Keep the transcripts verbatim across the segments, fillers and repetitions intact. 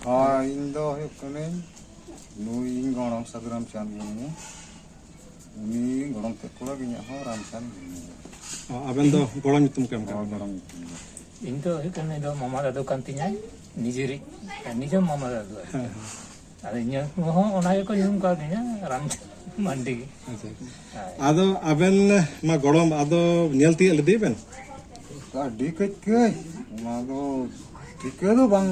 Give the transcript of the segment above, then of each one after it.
ᱦᱳᱭ, ᱤᱧ ᱫᱚ ᱦᱩᱭᱩᱜ ᱠᱟᱹᱱᱟᱹᱧ ᱱᱩᱭ ᱤᱧ ᱜᱚᱲᱚᱢ ᱥᱟᱹᱫᱷᱩ ᱨᱟᱢᱪᱟᱸᱫᱽ ᱢᱩᱨᱢᱩ᱾ ᱩᱱᱤ ᱜᱚᱲᱚᱢ ᱛᱮᱫ ᱠᱚᱲᱟ ᱜᱮ, ᱤᱧᱟᱹᱜ ᱦᱚᱸ ᱨᱟᱢᱪᱟᱸᱫᱽ ᱢᱩᱨᱢᱩ᱾ ᱚ, ᱟᱵᱮᱱ ᱫᱚ ᱜᱚᱲᱚ ᱧᱩᱛᱩᱢ ᱠᱚ ᱮᱢ ᱠᱟᱣᱫᱟ? ᱦᱳᱭ, ᱜᱚᱲᱚᱢ ᱧᱩᱛᱩᱢ ᱫᱚ᱾ ᱤᱧ ᱫᱚ ᱦᱩᱭᱩᱜ ᱠᱟᱱᱟ, ᱤᱧ ᱫᱚ ᱢᱟᱢᱟ ᱫᱟᱫᱩ ᱠᱟᱱ ᱛᱤᱧᱟᱭ, ᱱᱤᱡᱮᱨᱤᱡ, ᱱᱤᱡᱮᱨ ᱢᱟᱢᱟ ᱫᱟᱫᱩ ᱟᱨᱠᱤ᱾ ᱦᱮᱸ, ᱦᱮᱸ᱾ ᱟᱫᱚ ᱤᱧᱟᱹᱜ ᱦᱚᱸ ᱚᱱᱟ ᱜᱮᱠᱚ ᱧᱩᱛᱩᱢ ᱠᱟᱣᱫᱤᱧᱟ, ᱨᱟᱢᱪᱟᱸᱫᱽ ᱢᱟᱱᱰᱤ᱾ ᱟᱪᱪᱷᱟ᱾ ᱦᱳᱭ᱾ ᱟᱫᱚ ᱟᱵᱮᱱ ᱢᱟ ᱜᱚᱲᱚᱢ, ᱟᱫᱚ ᱧᱮᱞ ᱛᱤᱭᱳᱜ ᱞᱮᱫᱮ ᱵᱮᱱ? ᱟᱹᱰᱤ ᱠᱟᱹᱡ ᱠᱟᱹᱡ, ᱚᱱᱟ ᱫᱚ ᱴᱷᱤᱠᱟᱹ ᱫᱚ ᱵᱟᱝ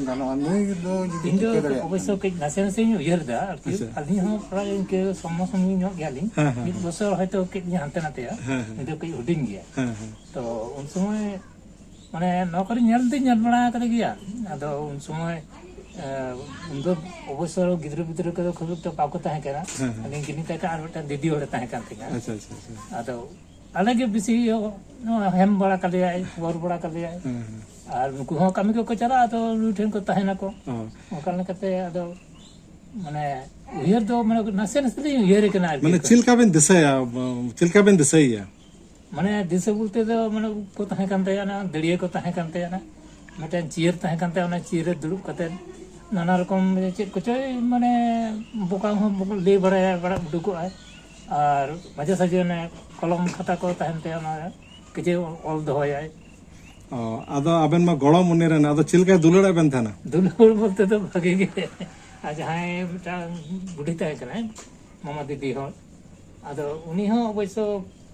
ᱜᱟᱱᱚᱜᱼᱟ, ᱱᱩᱭ ᱫᱚ ᱡᱩᱫᱤ ᱤᱧ ᱫᱚ ᱴᱷᱤᱠᱟᱹ ᱫᱟᱲᱮᱭᱟᱜ ᱚᱵᱚᱥᱥᱚ ᱠᱷᱟᱱ᱾ ᱠᱟᱹᱡ ᱱᱟᱥᱮ ᱱᱟᱥᱮᱧ ᱩᱭᱦᱟᱹᱨ ᱮᱫᱟ ᱟᱨᱠᱤ᱾ ᱟᱪᱪᱷᱟ᱾ ᱟᱹᱞᱤᱧ ᱦᱚᱸ ᱯᱨᱟᱭ ᱤᱱᱠᱟᱹ ᱥᱚᱢᱚ ᱥᱚᱢᱚᱭ ᱧᱚᱜ ᱜᱮᱭᱟᱞᱤᱧ᱾ ᱦᱮᱸ, ᱦᱮᱸ, ᱢᱤᱫ ᱦᱮᱸ᱾ ᱵᱚᱪᱷᱚᱨ ᱦᱚᱭᱛᱳ ᱠᱟᱹᱡ ᱞᱤᱧ ᱦᱟᱱᱛᱮ ᱱᱟᱛᱮᱭᱟ᱾ ᱦᱮᱸ, ᱦᱮᱸ᱾ ᱩᱱᱤ ᱫᱚ ᱠᱟᱹᱡ ᱦᱩᱰᱤᱧ ᱜᱮᱭᱟ᱾ ᱦᱮᱸ, ᱦᱮᱸ᱾ ᱛᱚ ᱩᱱ ᱥᱚᱢᱚᱭ ᱢᱟᱱᱮ ᱱᱚᱣᱟ ᱠᱚᱨᱮ ᱧᱮᱞ ᱫᱚᱧ ᱧᱮᱞ ᱵᱟᱲᱟ ᱟᱠᱟᱫ ᱜᱮᱭᱟ᱾ ᱟᱫᱚ ᱩᱱ ᱥᱚᱢᱚᱭ, ᱮ, ᱩᱱ ᱫᱚ ᱚᱵᱚᱥᱥᱚ ᱜᱤᱫᱽᱨᱟᱹ ᱯᱤᱫᱽᱨᱟᱹ ᱠᱚᱫᱚ ᱠᱷᱩᱵ ᱮᱠᱴᱟ ᱵᱟᱠᱚ ᱛᱟᱦᱮᱸ ᱠᱟᱱᱟ᱾ ᱦᱮᱸ, ᱦᱮᱸ᱾ ᱟᱹᱞᱤᱧ ᱜᱮᱞᱤᱧ ᱛᱟᱦᱮᱸ ᱠᱟᱱᱟ, ᱟᱨ ᱢᱤᱫᱴᱟᱝ ᱫᱤᱫᱤ ᱦᱚᱲᱮ ᱛᱟᱦᱮᱸ ᱠᱟᱱ ᱛᱤᱧᱟ᱾ ᱟᱪᱪᱷᱟ, ᱟᱪᱪᱷᱟ, ᱟᱪᱪᱷᱟ᱾ ᱟᱫᱚ ᱟᱞᱮ ᱜᱮ ᱵᱮᱥᱤ ᱤᱭᱟᱹ, ᱱᱚᱣᱟ ᱦᱮᱢ ᱵᱟᱲᱟ ᱠᱟᱞᱮᱭᱟᱭ, ᱠᱷᱚᱵᱚᱨ ᱵᱟᱲᱟ ᱠᱟᱞᱮᱭᱟᱭ᱾ ᱦᱮᱸ, ᱦᱮᱸ᱾ ᱟᱨ ᱱᱩᱠᱩ ᱦᱚᱸ ᱠᱟᱹᱢᱤ ᱠᱚᱠᱚ ᱪᱟᱞᱟᱜᱼᱟ, ᱟᱫᱚ ᱱᱩᱭ ᱴᱷᱮᱱ ᱠᱚ ᱛᱟᱦᱮᱱᱟᱠᱚ᱾ ᱚ᱾ ᱚᱱᱠᱟ ᱞᱮᱠᱟᱛᱮ ᱟᱫᱚ ᱢᱟᱱᱮ ᱩᱭᱦᱟᱹᱨ ᱫᱚ ᱢᱟᱱᱮ ᱱᱟᱥᱮ ᱱᱟᱥᱮ ᱫᱚᱧ ᱩᱭᱦᱟᱹᱨᱮ ᱠᱟᱱᱟ ᱟᱨᱠᱤ᱾ ᱢᱟᱱᱮ ᱪᱮᱫ ᱞᱮᱠᱟ ᱵᱮᱱ ᱫᱤᱥᱟᱹᱭᱟ? ᱪᱮᱫ ᱞᱮᱠᱟ ᱵᱮᱱ ᱫᱤᱥᱟᱹᱭᱮᱭᱟ? ᱢᱟᱱᱮ ᱫᱤᱥᱟᱹ ᱵᱚᱞᱛᱮ ᱫᱚ ᱢᱟᱱᱮ ᱩᱵ ᱠᱚ ᱛᱟᱦᱮᱸ ᱠᱟᱱ ᱛᱟᱭᱟ, ᱚᱱᱟ ᱫᱟᱹᱲᱭᱟᱹ ᱠᱚ ᱛᱟᱦᱮᱸ ᱠᱟᱱ ᱛᱟᱭᱟ, ᱚᱱᱟ ᱢᱤᱫᱴᱮᱱ ᱪᱤᱭᱟᱹᱨ ᱛᱟᱦᱮᱸ ᱠᱟᱱ ᱛᱟᱭᱟ, ᱚᱱᱟ ᱪᱤᱭᱟᱹᱨ ᱨᱮ ᱫᱩᱲᱩᱵ ᱠᱟᱛᱮᱫ ᱱᱟᱱᱟ ᱨᱚᱠᱚᱢ ᱪᱮᱫ ᱠᱚᱪᱚᱭ ᱢᱟᱱᱮ ᱵᱚᱠᱟ ᱦᱚᱸ ᱞᱟᱹᱭ ᱵᱟᱲᱟᱭᱟ, ᱵᱟᱲᱟ ᱩᱰᱩᱠᱚᱜᱼᱟᱭ᱾ ᱟᱨ ᱢᱟᱡᱷᱮ ᱥᱟᱡᱷᱮ ᱚᱱᱮ ᱠᱚᱞᱚᱢ ᱠᱷᱟᱛᱟ ᱠᱚ ᱛᱟᱦᱮᱱ ᱛᱟᱭᱟ, ᱚᱱᱟ ᱠᱤᱪᱷᱩ ᱚᱞ ᱫᱚᱦᱚᱭᱟᱭ᱾ ᱚ, ᱟᱫᱚ ᱟᱵᱮᱱ ᱢᱟ ᱜᱚᱲᱚᱢ ᱩᱱᱤ ᱨᱮᱱ, ᱟᱫᱚ ᱪᱮᱫ ᱞᱮᱠᱟᱭ ᱫᱩᱞᱟᱹᱲ ᱟᱵᱮᱱ ᱛᱟᱦᱮᱱᱟ? ᱫᱩᱞᱟᱹᱲ ᱵᱚᱞᱛᱮ ᱫᱚ ᱵᱷᱟᱜᱮ ᱜᱮ᱾ ᱟᱨ ᱡᱟᱦᱟᱸᱭ ᱢᱤᱫᱴᱟᱝ ᱵᱩᱰᱷᱤ ᱛᱟᱦᱮᱸ ᱠᱟᱱᱟᱭ, ᱢᱟᱢᱟ ᱫᱤᱫᱤ ᱦᱚᱲ, ᱟᱫᱚ ᱩᱱᱤ ᱦᱚᱸ ᱚᱵᱚᱥᱥᱚ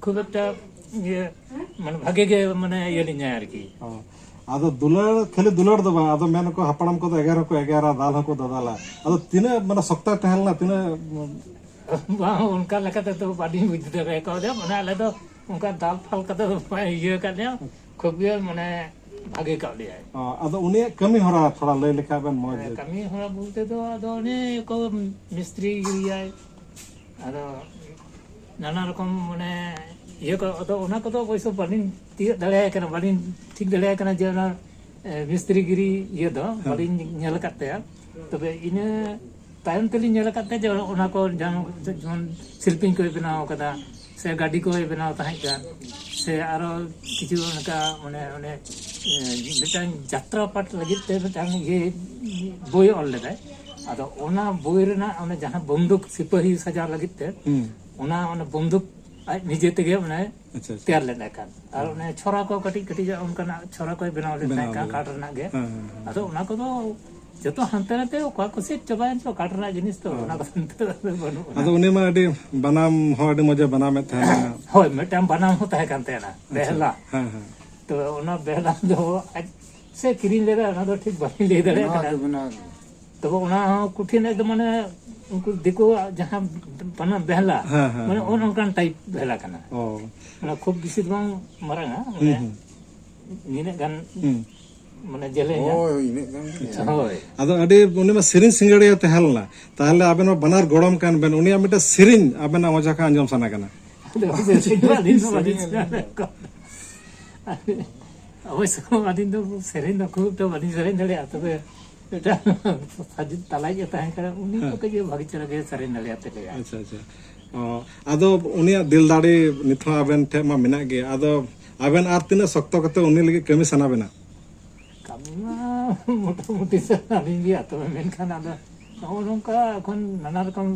ᱠᱷᱩᱵ ᱮᱠᱴᱟ ᱤᱭᱟᱹ, ᱢᱟᱱᱮ ᱵᱷᱟᱜᱮ ᱜᱮ, ᱢᱟᱱᱮ ᱤᱭᱟᱹ ᱞᱤᱧᱟᱭ ᱟᱨᱠᱤ᱾ ᱚ, ᱟᱫᱚ ᱫᱩᱞᱟᱹᱲ, ᱠᱷᱟᱹᱞᱤ ᱫᱩᱞᱟᱹᱲ ᱫᱚ ᱵᱟᱝ, ᱟᱫᱚ ᱢᱮᱱ ᱟᱠᱚ ᱦᱟᱯᱲᱟᱢ ᱠᱚᱫᱚ ᱮᱜᱮᱨ ᱦᱚᱸᱠᱚ ᱮᱜᱮᱨᱟ, ᱫᱟᱞ ᱦᱚᱸᱠᱚ ᱫᱟᱫᱟᱞᱟ᱾ ᱟᱫᱚ ᱛᱤᱱᱟᱹᱜ ᱢᱟᱱᱮ ᱥᱚᱠᱛᱟᱭ ᱛᱟᱦᱮᱸ ᱞᱮᱱᱟ, ᱛᱤᱱᱟᱹᱜ? ᱵᱟᱝ, ᱚᱱᱠᱟ ᱞᱮᱠᱟ ᱛᱮᱫᱚ ᱵᱟᱹᱞᱤᱧ ᱵᱩᱡᱽ ᱫᱟᱲᱮ ᱠᱟᱣᱫᱟ᱾ ᱢᱟᱱᱮ ᱟᱞᱮ ᱫᱚ ᱚᱱᱠᱟ ᱫᱟᱞ ᱯᱷᱟᱞ ᱠᱟᱛᱮ ᱫᱚ ᱵᱟᱭ ᱤᱭᱟᱹ ᱟᱠᱟᱫ ᱞᱮᱭᱟ, ᱠᱷᱩᱵ ᱜᱮ ᱢᱟᱱᱮ ᱵᱷᱟᱜᱮ ᱠᱟᱜ ᱞᱮᱭᱟᱭ᱾ ᱚ, ᱟᱫᱚ ᱩᱱᱤᱭᱟᱜ ᱠᱟᱹᱢᱤ ᱦᱚᱨᱟ ᱛᱷᱚᱲᱟ ᱞᱟᱹᱭ ᱞᱮᱠᱷᱟᱡ ᱵᱮᱱ ᱢᱚᱡᱽ ᱦᱮᱸ, ᱦᱩᱭ ᱠᱚᱜᱼᱟ᱾ ᱠᱟᱹᱢᱤ ᱦᱚᱨᱟ ᱵᱚᱞᱛᱮ ᱫᱚ ᱟᱫᱚ ᱚᱱᱮ ᱠᱚ ᱢᱤᱥᱛᱨᱤ ᱜᱮᱭᱟᱭ, ᱟᱫᱚ ᱱᱟᱱᱟ ᱨᱚᱠᱚᱢ ᱢᱟᱱᱮ ᱤᱭᱟᱹ ᱠᱚ, ᱟᱫᱚ ᱚᱱᱟ ᱠᱚᱫᱚ ᱚᱵᱚᱥᱥᱚ ᱵᱟᱹᱞᱤᱧ ᱛᱤᱭᱳᱜ ᱫᱟᱲᱮᱭᱟᱭ ᱠᱟᱱᱟ, ᱵᱟᱹᱞᱤᱧ ᱴᱷᱤᱠ ᱫᱟᱲᱮᱭᱟᱭ ᱠᱟᱱᱟ ᱡᱮ ᱚᱱᱟ, ᱮ, ᱢᱤᱥᱛᱨᱤ ᱜᱤᱨᱤ ᱤᱭᱟᱹ ᱫᱚ ᱦᱮᱸ᱾ ᱵᱟᱹᱞᱤᱧ ᱧᱮᱞ ᱟᱠᱟᱫ ᱛᱟᱭᱟ᱾ ᱛᱚᱵᱮ ᱤᱱᱟᱹ ᱛᱟᱭᱚᱢ ᱛᱮᱞᱤᱧ ᱧᱮᱞ ᱟᱠᱟᱫ ᱛᱟᱭᱟ ᱡᱮ ᱚᱱᱟ ᱠᱚ ᱡᱟᱦᱟᱸ ᱡᱮᱢᱚᱱ ᱥᱤᱞᱯᱤᱧ ᱠᱚᱭ ᱵᱮᱱᱟᱣ ᱟᱠᱟᱫᱟ, ᱥᱮ ᱜᱟᱹᱰᱤ ᱠᱚᱭ ᱵᱮᱱᱟᱣ ᱛᱟᱦᱮᱸᱫ ᱠᱟᱱ, ᱥᱮ ᱟᱨᱚ ᱠᱤᱪᱷᱩ ᱚᱱᱠᱟ ᱚᱱᱮ, ᱚᱱᱮ ᱢᱤᱫᱴᱟᱝ ᱡᱟᱛᱨᱟ ᱯᱟᱴ ᱞᱟᱹᱜᱤᱫ ᱛᱮ ᱢᱤᱫᱴᱟᱝ ᱤᱭᱟᱹ ᱵᱳᱭ ᱚᱞ ᱞᱮᱫᱟᱭ᱾ ᱟᱫᱚ ᱚᱱᱟ ᱵᱳᱭ ᱨᱮᱱᱟᱜ ᱚᱱᱮ ᱡᱟᱦᱟᱸ ᱵᱚᱱᱫᱩᱠ ᱥᱤᱯᱟᱹᱦᱤ ᱥᱟᱡᱟᱣ ᱞᱟᱹᱜᱤᱫ ᱛᱮ, ᱦᱩᱸ᱾ ᱚᱱᱟ, ᱚᱱᱟ ᱵᱚᱱᱫᱩᱠ ᱟᱡ ᱱᱤᱡᱮ ᱛᱮᱜᱮ ᱚᱱᱮ ᱟᱪᱪᱷᱟ, ᱟᱪᱪᱷᱟ᱾ ᱛᱮᱭᱟᱨ ᱞᱮᱫ ᱛᱟᱦᱮᱸ ᱠᱟᱱ᱾ ᱟᱨ ᱚᱱᱮ ᱪᱷᱚᱨᱟ ᱠᱚ ᱠᱟᱹᱴᱤᱡ ᱠᱟᱹᱴᱤᱡ ᱚᱱᱠᱟᱱᱟᱜ ᱪᱷᱚᱨᱟ ᱠᱚᱭ ᱵᱮᱱᱟᱣ ᱞᱮᱫ ᱵᱮᱱᱟᱣ ᱛᱟᱦᱮᱸ ᱠᱟᱱ ᱞᱮᱫᱟ᱾ ᱠᱟᱴ ᱨᱮᱱᱟᱜ ᱜᱮ᱾ ᱦᱮᱸ, ᱦᱮᱸ, ᱦᱮᱸ᱾ ᱟᱫᱚ ᱚᱱᱟ ᱠᱚᱫᱚ ᱡᱚᱛᱚ ᱦᱟᱱᱛᱮ ᱱᱟᱛᱮ ᱚᱠᱟ ᱠᱚ ᱥᱮᱫ ᱪᱟᱵᱟᱭᱮᱱ ᱪᱚ ᱠᱟᱴ ᱨᱮᱱᱟᱜ ᱡᱤᱱᱤᱥ ᱛᱚ, ᱦᱮᱸ᱾ ᱚᱱᱟ ᱠᱚᱫᱚ ᱱᱤᱛᱚᱜ ᱫᱚ ᱵᱟᱹᱱᱩᱜ ᱟᱱᱟ᱾ ᱟᱫᱚ ᱩᱱᱤ ᱢᱟ ᱟᱹᱰᱤ ᱵᱟᱱᱟᱢ ᱦᱚᱸ ᱟᱹᱰᱤ ᱢᱚᱡᱮ ᱵᱟᱱᱟᱢᱮᱫ ᱛᱟᱦᱮᱱᱟ᱾ ᱦᱳᱭ, ᱢᱤᱫᱴᱟᱝ ᱵᱟᱱᱟᱢ ᱦᱚᱸ ᱛᱟᱦᱮᱸ ᱠᱟᱱ ᱛᱟᱦᱮᱱᱟ, ᱟᱪᱪᱷᱟ᱾ ᱵᱮᱦᱞᱟ᱾ ᱦᱮᱸ, ᱦᱮᱸ᱾ ᱛᱚ ᱚᱱᱟ ᱵᱮᱦᱞᱟ ᱫᱚ ᱟᱡ ᱥᱮ ᱠᱤᱨᱤᱧ ᱞᱮᱫᱟ, ᱚᱱᱟ ᱫᱚ ᱴᱷᱤᱠ ᱵᱟᱹᱞᱤᱧ ᱞᱟᱹᱭ ᱫᱟᱲᱮᱭᱟᱜ ᱵᱮᱱᱟᱣ ᱠᱟᱱᱟ᱾ ᱜᱮ ᱵᱮᱱᱟᱣ ᱜᱮ᱾ ᱛᱚᱵᱮ ᱚᱱᱟ ᱦᱚᱸ ᱠᱚᱴᱷᱤᱱ ᱮᱠᱫᱚᱢ, ᱢᱟᱱᱮ ᱩᱱᱠᱩ ᱫᱤᱠᱩᱣᱟᱜ ᱡᱟᱦᱟᱸ ᱵᱟᱱᱟᱢ ᱵᱮᱦᱞᱟ, ᱦᱮᱸ, ᱦᱮᱸ, ᱢᱟᱱᱮ ᱦᱮᱸ᱾ ᱚᱱ ᱚᱱᱠᱟᱱ ᱴᱟᱭᱤᱯ ᱵᱮᱦᱞᱟ ᱠᱟᱱᱟ᱾ ᱚ᱾ ᱢᱟᱱᱮ ᱠᱷᱩᱵ ᱵᱮᱥᱤ ᱫᱚ ᱵᱟᱝ ᱢᱟᱨᱟᱝᱟ, ᱦᱩᱸ, ᱢᱟᱱᱮ ᱦᱩᱸ᱾ ᱱᱤᱱᱟᱹᱜ ᱜᱟᱱ, ᱦᱩᱸ᱾ ᱢᱟᱱᱮ ᱡᱮᱞᱮᱧᱟ᱾ ᱦᱳᱭ, ᱤᱱᱟᱹᱜ ᱜᱟᱱ ᱜᱮ᱾ ᱦᱳᱭ᱾ ᱟᱫᱚ ᱟᱹᱰᱤ, ᱩᱱᱤ ᱢᱟ ᱥᱮᱨᱮᱧ ᱥᱤᱸᱜᱟᱹᱲᱤᱭᱟᱹ ᱛᱟᱦᱮᱸ ᱞᱮᱱᱟ, ᱛᱟᱦᱚᱞᱮ ᱟᱵᱮᱱ ᱢᱟ ᱵᱟᱱᱟᱨ ᱜᱚᱲᱚᱢ ᱠᱟᱱ ᱵᱮᱱ, ᱩᱱᱤᱭᱟᱜ ᱢᱤᱫᱴᱮᱱ ᱥᱮᱨᱮᱧ ᱟᱵᱮᱱᱟᱜ ᱢᱚᱪᱟ ᱠᱷᱚᱱ ᱟᱸᱡᱚᱢ ᱥᱟᱱᱟ ᱠᱟᱱᱟ᱾ ᱟᱫᱚ ᱥᱮᱨᱮᱧ ᱢᱟ ᱟᱹᱞᱤᱧ ᱫᱚ ᱵᱟᱹᱞᱤᱧ ᱥᱮᱨᱮᱧ ᱥᱮᱬᱟ ᱟᱹᱞᱤᱧ ᱫᱚ᱾ ᱟᱠᱟᱫ᱾ ᱚᱵᱚᱥᱥᱚ ᱟᱹᱞᱤᱧ ᱫᱚ ᱥᱮᱨᱮᱧ ᱫᱚ ᱠᱷᱩᱵ ᱮᱠᱴᱟ ᱵᱟᱹᱞᱤᱧ ᱥᱮᱨᱮᱧ ᱫᱟᱲᱮᱭᱟᱜᱼᱟ, ᱛᱚᱵᱮ ᱢᱤᱫᱴᱟᱝ ᱥᱟᱡᱤᱫ ᱛᱟᱞᱟᱭᱤᱡ ᱮ ᱛᱟᱦᱮᱸ ᱠᱟᱱᱟ, ᱩᱱᱤ ᱦᱮᱸ᱾ ᱠᱚ ᱠᱟᱹᱡ ᱵᱷᱟᱹᱜᱤ ᱪᱮᱦᱨᱟ ᱜᱮ ᱥᱮᱨᱮᱧ ᱫᱟᱲᱮᱭᱟᱜ ᱛᱟᱞᱮᱭᱟ᱾ ᱟᱪᱪᱷᱟ, ᱟᱪᱪᱷᱟ᱾ ᱚ, ᱟᱫᱚ ᱩᱱᱤᱭᱟᱜ ᱫᱤᱞ ᱫᱟᱲᱮ ᱱᱤᱛ ᱦᱚᱸ ᱟᱵᱮᱱ ᱴᱷᱮᱱ ᱢᱟ ᱢᱮᱱᱟᱜ ᱜᱮ, ᱟᱫᱚ ᱟᱵᱮᱱ ᱟᱨ ᱛᱤᱱᱟᱹᱜ ᱥᱚᱠᱛᱚ ᱠᱟᱛᱮ ᱩᱱᱤ ᱞᱟᱹᱜᱤᱫ ᱠᱟᱹᱢᱤ ᱥᱟᱱᱟ ᱵᱮᱱᱟ? ᱠᱟᱹᱢᱤ ᱢᱟ ᱢᱚᱴᱟᱢᱩᱴᱤ ᱥᱟᱱᱟᱞᱤᱧ ᱜᱮᱭᱟ, ᱛᱚᱵᱮ ᱢᱮᱱᱠᱷᱟᱱ ᱟᱫᱚ ᱱᱚᱜᱼᱚ ᱱᱚᱝᱠᱟ ᱮᱠᱷᱚᱱ ᱱᱟᱱᱟ ᱨᱚᱠᱚᱢ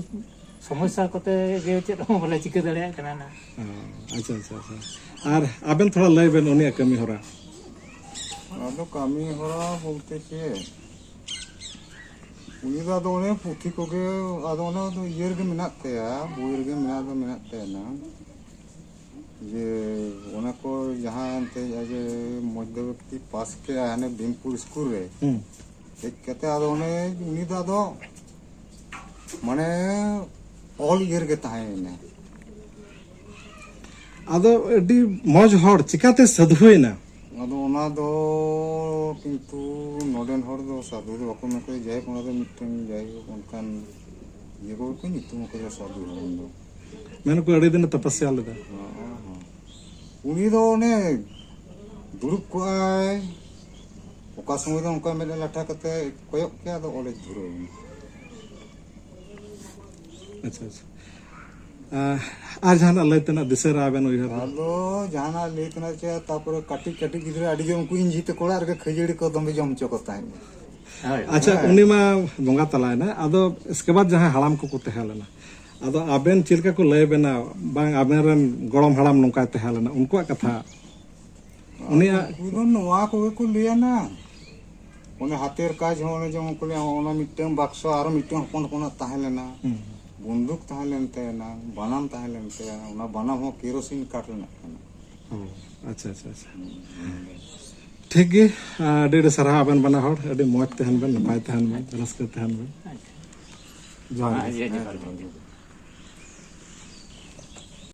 ᱥᱚᱢᱚᱥᱥᱟ ᱠᱚᱛᱮ ᱜᱮ ᱪᱮᱫ ᱦᱚᱸ ᱵᱟᱞᱮ ᱪᱤᱠᱟᱹ ᱫᱟᱲᱮᱭᱟᱜ ᱠᱟᱱᱟ ᱱᱟ᱾ ᱚ, ᱟᱪᱪᱷᱟ, ᱟᱪᱪᱷᱟ, ᱟᱪᱪᱷᱟ᱾ ᱟᱨ ᱟᱵᱮᱱ ᱛᱷᱚᱲᱟ ᱞᱟᱹᱭ ᱵᱮᱱ ᱩᱱᱤᱭᱟᱜ ᱠᱟᱹᱢᱤ ᱦᱚᱨᱟ᱾ ᱟᱫᱚ ᱠᱟᱹᱢᱤ ᱦᱚᱨᱟ ᱵᱚᱞᱛᱮ ᱪᱮᱫ? ᱩᱱᱤ ᱫᱚ ᱟᱫᱚ ᱚᱱᱮ ᱯᱩᱛᱷᱤ ᱠᱚᱜᱮ, ᱟᱫᱚ ᱚᱱᱟ ᱫᱚ ᱤᱭᱟᱹ ᱨᱮᱜᱮ ᱢᱮᱱᱟᱜ ᱛᱟᱭᱟ, ᱵᱳᱭ ᱨᱮᱜᱮ ᱢᱮᱱᱟᱜ ᱫᱚ ᱢᱮᱱᱟᱜ ᱛᱟᱭᱟ ᱱᱟᱝ᱾ ᱡᱮ ᱚᱱᱟ ᱠᱚ ᱡᱟᱦᱟᱸ ᱮᱱᱛᱮ ᱡᱮ ᱢᱚᱫᱽᱫᱷᱚᱵᱤᱠᱛᱤ ᱯᱟᱥ ᱠᱮᱜᱼᱟ ᱦᱟᱱᱮ ᱵᱷᱤᱢᱯᱩᱨ ᱥᱠᱩᱞ ᱨᱮ᱾ ᱦᱩᱸ᱾ ᱦᱮᱡ ᱠᱟᱛᱮ ᱟᱫᱚ ᱚᱱᱮ ᱩᱱᱤ ᱫᱚ ᱟᱫᱚ ᱢᱟᱱᱮ ᱚᱞ ᱤᱭᱟᱹ ᱨᱮᱜᱮ ᱛᱟᱦᱮᱸᱭᱮᱱᱟᱭ᱾ ᱟᱫᱚ ᱟᱹᱰᱤ ᱢᱚᱡᱽ ᱦᱚᱲ ᱪᱤᱠᱟᱛᱮ ᱥᱟᱹᱫᱷᱩᱭᱮᱱᱟ? ᱟᱫᱚ ᱚᱱᱟ ᱫᱚ ᱠᱤᱱᱛᱩ ᱱᱚᱰᱮᱱ ᱦᱚᱲ ᱫᱚ ᱥᱟᱹᱫᱷᱩ ᱫᱚ ᱵᱟᱠᱚ ᱢᱮᱛᱟᱭᱟ, ᱡᱟᱭᱦᱳᱠ ᱚᱱᱟ ᱫᱚ ᱢᱤᱫᱴᱮᱱ ᱡᱟᱭᱦᱳᱠ ᱚᱱᱠᱟᱱ ᱤᱭᱟᱹ ᱠᱚᱜᱮ ᱠᱚ ᱧᱩᱛᱩᱢ ᱟᱠᱟᱫᱟ ᱥᱟᱹᱫᱷᱩ ᱦᱚᱲ ᱫᱚ᱾ ᱢᱮᱱᱟᱠᱚ ᱟᱹᱰᱤ ᱫᱤᱱᱮ ᱛᱚᱯᱚᱥᱭᱟ ᱞᱮᱫᱟ᱾ ᱦᱚᱸ, ᱦᱚᱸ᱾ ᱩᱱᱤ ᱫᱚ ᱚᱱᱮ ᱫᱩᱲᱩᱵ ᱠᱚᱜᱼᱟᱭ, ᱚᱠᱟ ᱥᱚᱢᱚᱭ ᱫᱚ ᱚᱱᱠᱟ ᱢᱮᱫ ᱞᱟᱴᱷᱟ ᱠᱟᱛᱮ ᱠᱚᱭᱚᱜ ᱠᱮᱭᱟ, ᱟᱫᱚ ᱚᱞᱮ ᱫᱷᱩᱨᱟᱹᱣ ᱮᱱᱟ᱾ ᱟᱪᱪᱷᱟ, ᱟᱪᱪᱷᱟ᱾ ᱟᱨ ᱡᱟᱦᱟᱱᱟᱜ ᱞᱟᱹᱭ ᱛᱮᱱᱟᱜ ᱫᱤᱥᱟᱹ ᱨᱮ ᱟᱵᱮᱱ ᱩᱭᱦᱟᱹᱨ? ᱟᱫᱚ ᱡᱟᱦᱟᱱᱟᱜ ᱞᱟᱹᱭ ᱛᱮᱱᱟᱜ ᱪᱮ, ᱛᱟᱯᱚᱨᱮ ᱠᱟᱹᱴᱤᱡ ᱠᱟᱹᱴᱤᱡ ᱜᱤᱫᱽᱨᱟᱹ ᱟᱹᱰᱤ ᱡᱳᱨ ᱩᱱᱠᱩ ᱤᱧ ᱡᱷᱤ ᱛᱟᱠᱚ ᱚᱲᱟᱜ ᱨᱮᱜᱮ ᱠᱷᱟᱹᱡᱟᱹᱲᱤ ᱠᱚ ᱫᱚᱢᱮ ᱡᱚᱢ ᱦᱚᱪᱚ ᱠᱚ ᱛᱟᱦᱮᱸᱫ᱾ ᱦᱳᱭ᱾ ᱟᱪᱪᱷᱟ, ᱩᱱᱤ ᱢᱟ ᱵᱚᱸᱜᱟ ᱛᱟᱞᱟᱭᱮᱱᱟ, ᱟᱫᱚ ᱤᱥᱠᱮ ᱵᱟᱫ ᱡᱟᱦᱟᱸᱭ ᱦᱟᱲᱟᱢ ᱠᱚᱠᱚ ᱛᱟᱦᱮᱸ ᱞᱮᱱᱟ, ᱟᱫᱚ ᱟᱵᱮᱱ ᱪᱮᱫ ᱞᱮᱠᱟ ᱠᱚ ᱞᱟᱹᱭ ᱵᱮᱱᱟ, ᱵᱟᱝ ᱟᱵᱮᱱ ᱨᱮᱱ ᱜᱚᱲᱚᱢ ᱦᱟᱲᱟᱢ ᱱᱚᱝᱠᱟᱭ ᱛᱟᱦᱮᱸ ᱞᱮᱱᱟ, ᱩᱱᱠᱩᱣᱟᱜ ᱠᱟᱛᱷᱟ? ᱩᱱᱤᱭᱟᱜ ᱩᱱᱠᱩ ᱫᱚ ᱱᱚᱣᱟ ᱠᱚᱜᱮ ᱠᱚ ᱞᱟᱹᱭᱟ ᱱᱟ, ᱚᱱᱮ ᱦᱟᱛᱮᱨ ᱠᱟᱡᱽ ᱦᱚᱸ ᱚᱱᱮ ᱡᱮᱢᱚᱱ ᱠᱚ ᱞᱟᱹᱭᱟ, ᱚᱱᱟ ᱢᱤᱫᱴᱟᱝ ᱵᱟᱠᱥᱚ ᱟᱨᱚ ᱢᱤᱫᱴᱟᱝ ᱦᱚᱯᱚᱱ ᱦᱚᱯᱚᱱᱟᱜ ᱛᱟᱦᱮᱸ ᱞᱮᱱᱟ, ᱵᱚᱱᱫᱩᱠ ᱛᱟᱦᱮᱸ ᱞᱮᱱ ᱛᱟᱭᱟ, ᱵᱟᱱᱟᱢ ᱛᱟᱦᱮᱸ ᱞᱮᱱ ᱛᱟᱭᱟ, ᱚᱱᱟ ᱵᱟᱱᱟᱢ ᱦᱚᱸ ᱠᱮᱨᱳᱥᱤᱱ ᱠᱟᱴ ᱨᱮᱱᱟᱜ ᱠᱟᱱᱟ᱾ ᱚ, ᱟᱪᱪᱷᱟ, ᱟᱪᱪᱷᱟ, ᱟᱪᱪᱷᱟ᱾ ᱴᱷᱤᱠ ᱜᱮ, ᱟᱹᱰᱤ ᱟᱹᱰᱤ ᱥᱟᱨᱦᱟᱣ ᱟᱵᱮᱱ ᱵᱟᱱᱟ ᱦᱚᱲ᱾ ᱟᱹᱰᱤ ᱢᱚᱡᱽ ᱛᱟᱦᱮᱱ ᱵᱮᱱ, ᱱᱟᱯᱟᱭ ᱛᱟᱦᱮᱱ ᱵᱮᱱ, ᱨᱟᱹᱥᱠᱟᱹ ᱛᱟᱦᱮᱱ ᱵᱮᱱ᱾ ᱡᱚᱦᱟᱨ ᱜᱮ᱾ ᱡᱚᱦᱟᱨ ᱜᱮ᱾